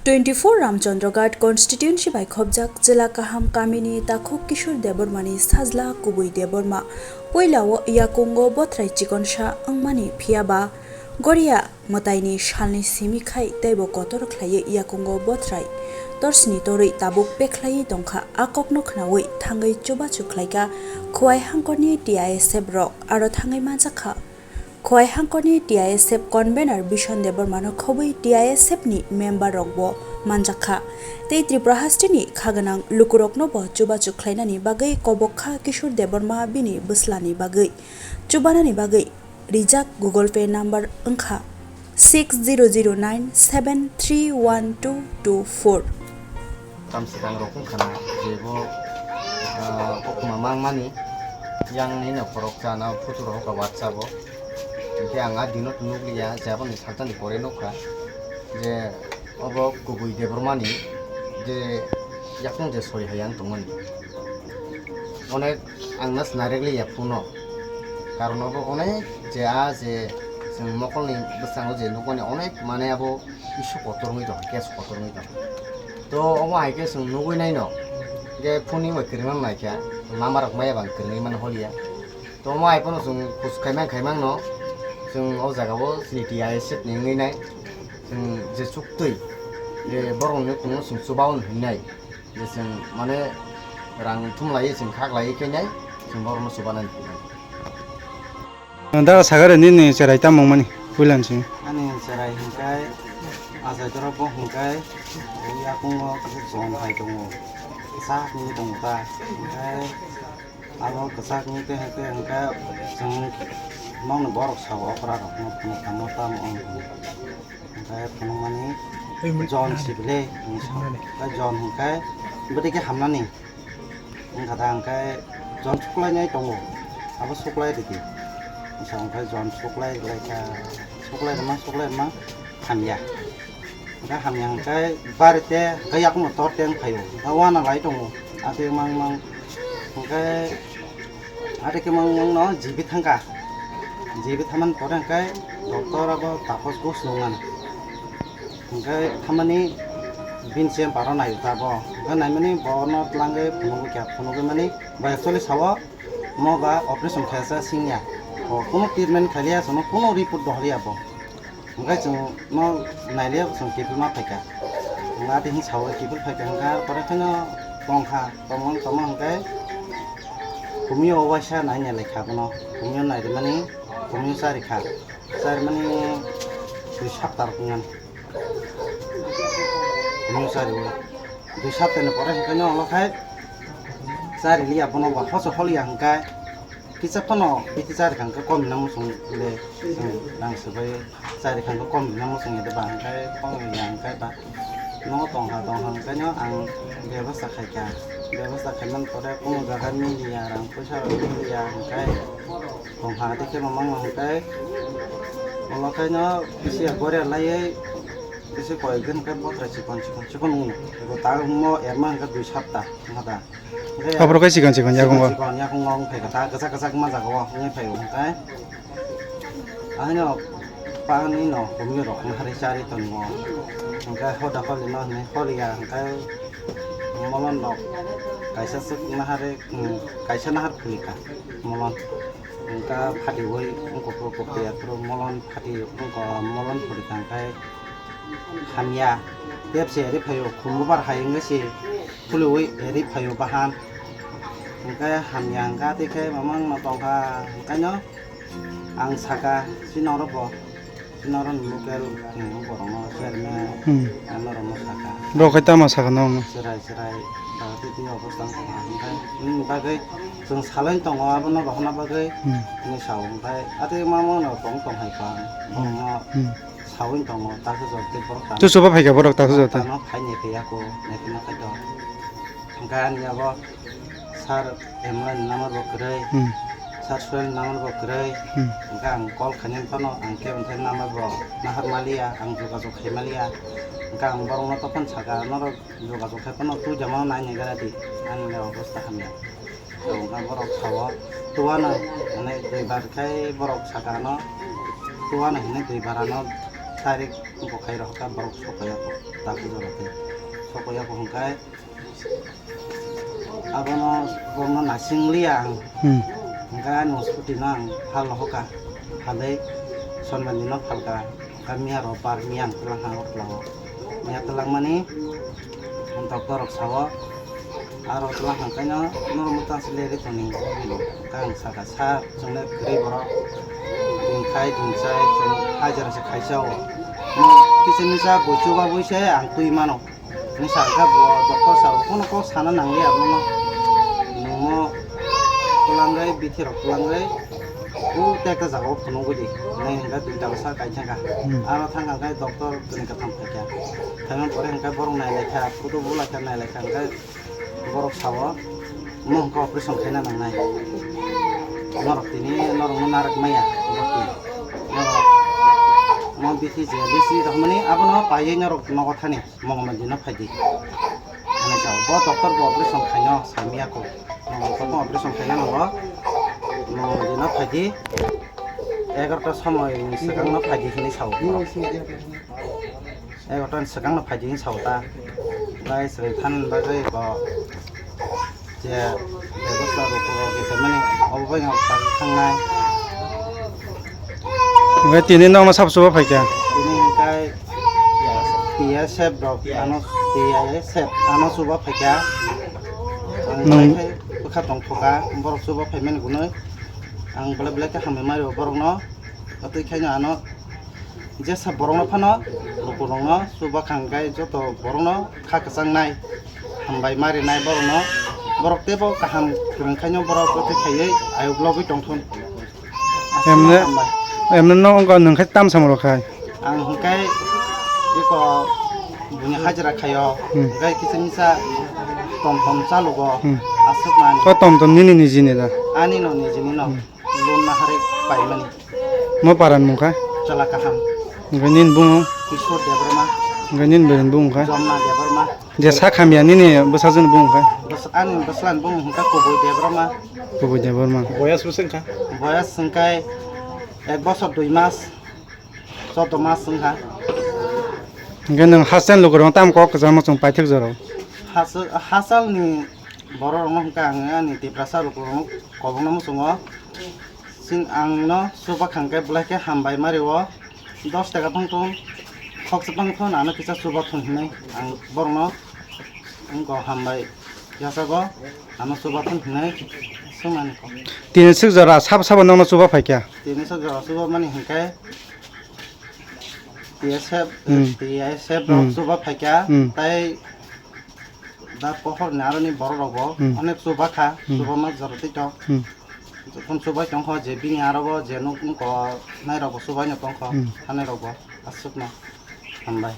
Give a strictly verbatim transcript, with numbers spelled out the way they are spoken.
Twenty-four Ramchandra Ghat constituency bai khobjak Chwla Kaham kamini takhuk Kishore Debbarmani sajla Kubui Debbarma puilao yakungo bothrai chikonsa wngmani, phiyaba Goria mwtaini salni simi khai teibo kotor khlaiwi yakungo bothrai torsni torwi tabuk pekhlaiwi tongkha. A kokno khnaui thangwi chubachu khlaikha Khowai hangkorni T I S F rok, aro thangwi manjakha Khowai hangkorni T I S F convener Bison Debbarmano khobwi T I S F ni member rokbo manjakha. Tei Tripura hasteni khaganang lukuroknobo chubachu khlainani bagwi kobok kha Kishore Debbarma bini bwslani bagwi. Chubanani bagwi rijak Google Pay number wngkha six zero zero nine seven three one two two four. Tam swkang rok wngkha na je bo, ah, koktma mangmani yang ni no khorok cha na photo rok wngkha WhatsApp o. Hinkhe ang a dino nukliya, je aboni saltani pore nukha je obo Kubui Debbarmani je yakung je soi hai ang tongmani. Onek ang nas narekliya phuno. Karon obo onek je a je chwng mokolni bwskango je nukmani onek mane abo issue kotor wngwi tong, case kotor wngwi tong. To omo hai khe chwng nugwi naino, je phone ni bai kwrwngna naikha, lama rok maya bang kwrwngwi mano holiya. To omo hai phano chwng kuch khaimang khaimang no, chwng o jaga o chini T I S F ni wngwi nai, chwng je chuktwi, je borok ni kunu chwng chubaon hinai, je chwng mane rang thum lai chwng khak lai khe nai, chwng borok no chubanani hinai. Da sagare nini cherai tamo mani puilan sing. Ani cherai hinkai, ajai doro bo hinkai, yakungo kisa chon hai tongo, sak ni tongo ta, hinkai abo kwchak ni khe hwnkhe hwnkhe chwng nokni borok sao okra rok no phunuk tamo tamo wng. Hwnkhe phunukmani John Sibile hinwi sao. Hwnkhe John hwnkhe bwtwi khe hamnani wngkha da, hwnkhe John suklainai tongo, abo suklai rwdi hinwi sao. Hwnkhe John suklai rwlaikha, suklai rwma suklai rwma hamya. Hwnkhe hamya hwnkhe bari te hwnkhe yakungno tor te wng phaio, hwnkhe uanalai tongo. Atwi mang mang hwnkhe atwi khe mang mangno jibi thangkha. Jibi thammani pore hwnkhe doctor abo Tapos Ghosh nungmani. Hwnkhe thammani bini chemparo naio ta bo. Hwnkhe naimani bono tlangwi phunugwi kha, phunugwi mani bo actually sao noga operation khaisa singya. O kunu treatment khailiya, chwngno kunu report dohorya bo. Hwnkhe chwng no nailiya chwng kiphilma phaikha. Hwnkhe atwi hwn sao kiphil phaikha hwnkhe, pore kheno tongkha, tongmani tongma hwnkhe kumio waisa nai nai laikha bono. Kumio nai rwmani, kumio chari kha. Charimani dui sapta rok wngmani. Kumio chari o. Dui sapta ni pore hwnkhe no ulo khai chari liya bono ba hoso holiya hwnkhe. Kisa phano bithi chari kha hwnkhe kom hinwi muchung le, chwng rang swbai chari kha hwnkhe kom hinwi muchung ya de ba hwnkhe kom ya hwnkhe ba nogo tongkha, tongkha hwnkhe no ang bebosta khaikha, bebosta khaimani pore kuno jaga miliya, rang puisa rok miliya hwnkhe tongkha, tei khe mamang hwnkhe ulo khe no bisi ya goria laiwi bisi koi din khe bothrai chikon chikon chikon wngo, eko ta mo erma hwnkhe dui sapta wngkha da. Hwnkhe Aphuru khe chikon chikon yakungo. Chikon chikon yakungo wng phaikha ta, kwchak kwchak ma jaga o wngwi phaio hwnkhe. Ahino pani no kumui rok nahari chari tongo. Hwnkhe hoda holi no hinwi holiya hwnkhe molon rok kaisa swk nahari, um, kaisa nahar phulika molon. Hwnkhe phatiwi wngkha phuru kopia phuru molon phati wngkha molon phulika hwnkhe. Hamya, tep se eri phaio, khumbubar hai wngwi se khuluwi eri phaio bahan. Hwnkhe hamya hwnkha, tei khe mamang no tongkha, hwnkhe no ang saka, chini oro bo, chini oro ni local, hmm, borok no chairman, Hmm. ang norok no saka. Bo khai tamo saka no? Chwrai chwrai, ba tei tini obostha wngkha, hwnkhe nini bagwi chwng salai tongo, abono rohorna bagwi Hmm. hinwi sao, hwnkhe atwi mamang no tong tong hai kha, Hmm. borok no. Hmm. Sawi tongo, takhuk jor tei borok tamo. Tu chuba phaikha borok takhuk jor tei. Tamo phai nai phiya ko, nai phima khai to. Hwnkhe ani abo sir M L A ni number bo kwrwi, Hmm. sir Suel ni number bo kwrwi. Hmm. Hwnkhe ang call khainani phano ang kebo number bo nahar maliya, ang jogajog khai maliya. Hwnkhe ang borok no tokon saka, norok jogajog khai phano twi jama nai nai gana di, ani le obosta hamya. Tongkha borok sao, tuana hinwi duibar khai borok sakano, tuana hinwi duibar ano Tarik bo khai rok kha borok sokoya ko, tabu jora khe sokoya ko hwnkhe abono borokno naising liya ang. Hmm. Hwnkhe ani scooty no ang phal rohor kha, phalwi sonbandi no phalka, hwnkhe miya robar miya ang twlang ha o twlango, miya twlangmani doctor rok sao. Aro twlang hwnkhaino norok mwtang se leri tongni bini kang saka sa chwngle kwrwi borok. Tini khai tini chai chwng hajira se khaisa o. Mo kisa misa bo chuba bui se ang twi mano. Ni sa kha bo doctor sa bo kono kok sana nangli abono. Nungmo twlangwi bithi rok twlangwi u tekta jaga o phunugwi di. Nai hwnkha duita bwsa kaithangkha. Hmm. Aro thangkha khe doctor kwrwi kwtham phaikha. Thangma pore hwnkhe borok nailaikha, photo bulaikha, nailaikha hwnkhe borok sao, omo hwnkhe operation khaina nangnai. Norok tini norokno narwk maya, borok tini. Norok mo bithi je bisi rwmani abono paiwi norok nogo thani, Mongolbar dino phaidi. Hwnwi sao, bo doctor bo operation khaino samiya kho. Mongolbar bo operation khaina nango. Mongolbar dino phaidi. Egarota somoi ni swkangno phaidi hwnwi sao. Egarota ni swkangno phaidi hwnwi sao ta. Bai chwng thanani bagwi bo je bebosta rok rok khe mani obo bai no thangnai. Hwnkhe tini nokno sabo chuba phaikha? Tini hwnkhe T S F rok ano T S F ano chuba phaikha. Ang nwng bwkha tongthokha borok chuba phaimani hwnwi. Ang belai belai khe hambai mari borokno. Tei khaino ano jesa borokno phano lukurokno chuba kha hwnkhe joto borokno kha kwchangnai hambai marinai borokno. Borok teibo kaham kwrwng khaino borok tei khaiwi ayuk logwi tongthun. Emne, hambai. Emne no wngkha nwng khe tam samung rok khai? Ang hwnkhe eko buini hajira khaio, hmm, hwnkhe kisa misa tom tom chalugo, hmm, aswk mani. O tom tom nini nijini da? Ani no nijini no. Hmm. Loan naharwi paimani. Mo paran mungkha? Chala kaham. Hwnkhe nini bumung? Kishore Debbarma. Hwnkhe nini bwrwini bumung kha? Jomna Debbarma. Je sak hamya nini bwsajwkni bumung kha? Bwsa-, ani bwslani bumung hwnkha Kubui Debbarma. Kubui Debbarma. Boyas bwswk wngkha? Boyas hwnkhe ek bosor dui mas, choudo mas wngkha. Hwnkhe nwng hachal lukurokno tamo kok kwchangma chwng paithak jorao? Hachal, hachalni bororokno hwnkha ang ani Tiprasa lukurokno kobokno muchungo. Chwng angno chuba kha hwnkhe belai khe hambai mario. Dos taka tong tong, khoksa tong phano ano kisa chuba thun hinwi ang borokno wngkha hambai yachago ano chuba thun hinwi swngmani kok. Tini swk jora sabo sabo nokno chuba phaikha? Tini swk jora chuba mani hwnkhe T S F, hmm, T S F rok, hmm, chuba phaikha, hmm, tei da pohor ni aroni borok rok bo, hmm, onek chuba kha, hmm, chuba ma jora tei to. Hmm. Jokhon chubai tongkho je bini aro bo je nuk wngkho nai rok bo chubai no tongkho, hmm, thanai rok bo aswk no hambai.